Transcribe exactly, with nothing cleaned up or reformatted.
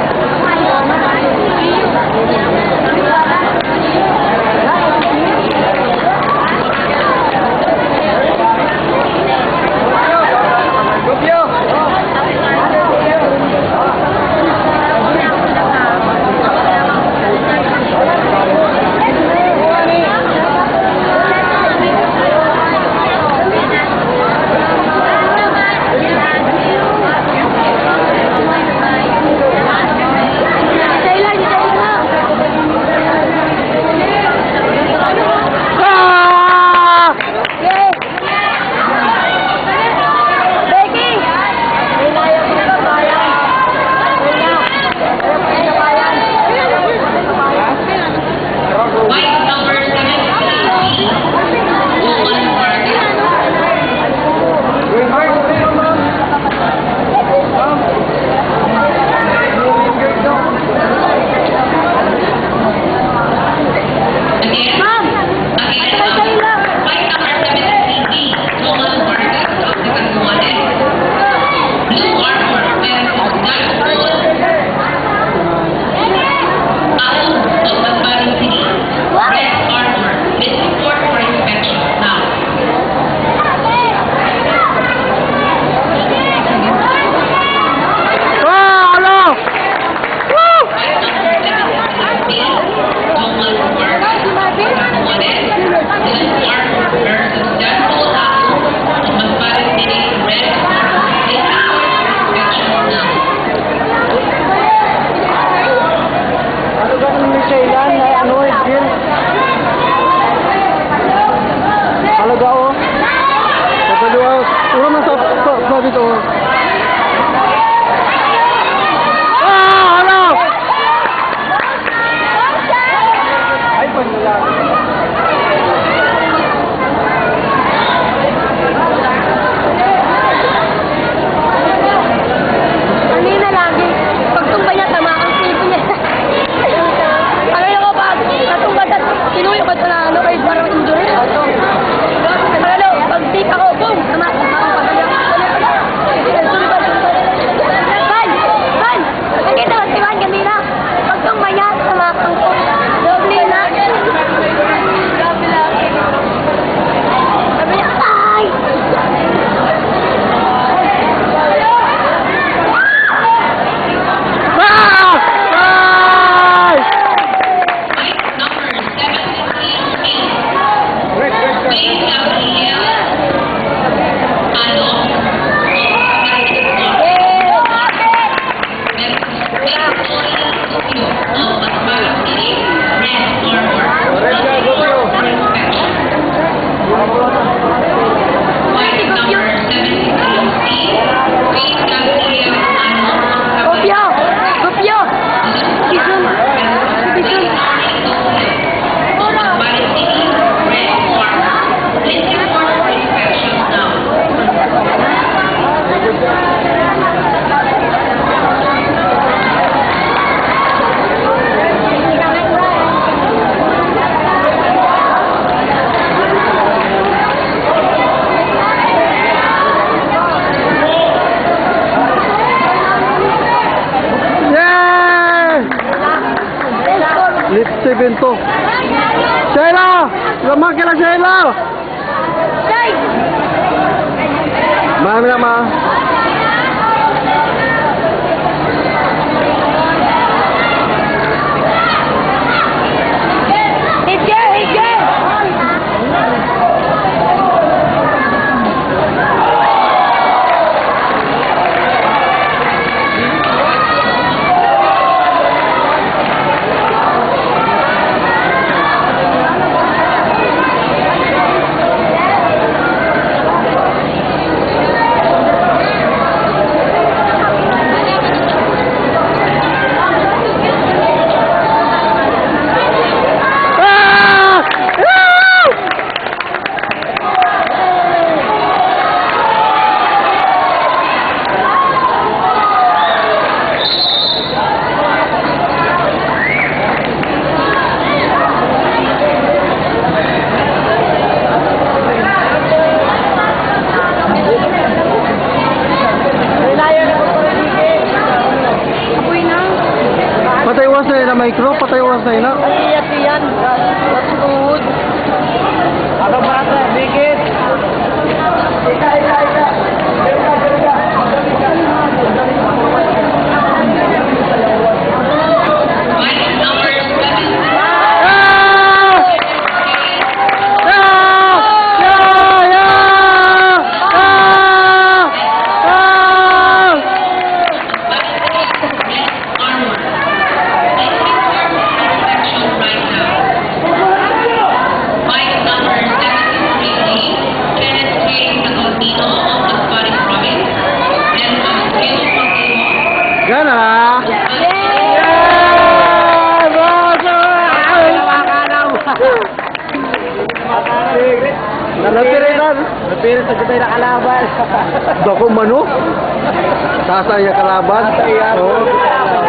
White number seventeen, woman target. Again, again, white number seventeen, woman target of the Catanduanes. Blue armor, Pero Dashboard. Ako, Doctor Barry City. Red armor. Let's report for inspection now. Ah, ano? Woo! White number seventeen, Thomas Marcos. What is? Blue armor versus Dashboard. Ako, Doctor Barry City. Red armor. Let's report for inspection now. Ano ba ang Michelle yan? Ay, ano, Edwin? Talaga, oh. Talaga, oh. Wala man sa, sa, sa dito, oh. Ah, ano? Ay, panlulaki. Kanina lagi, pagtumba niya, tama ang tipo niya. Ano yung kapag natumba siya, tinuyo ko ito na ano, kay parang injury. Ano, pag-take ako, boom, tama. Pan! Pan! Nakita mo si Juan kanina? Pagtumba niya, tama ang tipo. Doble na. Sabi niya, "Ay!" Ah! Ay! Number seventy-eight, Faith Gabriel Alonso. Red armor. White number seventy-two C, Faith Gabriel Alonso. Kopya! Kopya! Vision! Vision! Red armor. Let's report for inspection now. Yay! Lip seven to. Sheila! Lamang kila Sheila! Marami na, ma. Patay oras na yun, may crew. Patay oras na yun, ah. Ay, iya, tiyan. Matutuhod. Ano ba, sir? Bigit. Gana! Yeah! Bravo! Napiritan! Napirit sa gitay na kalaban. Dako mano? Sasaya kalaban? Sasaya. Oo.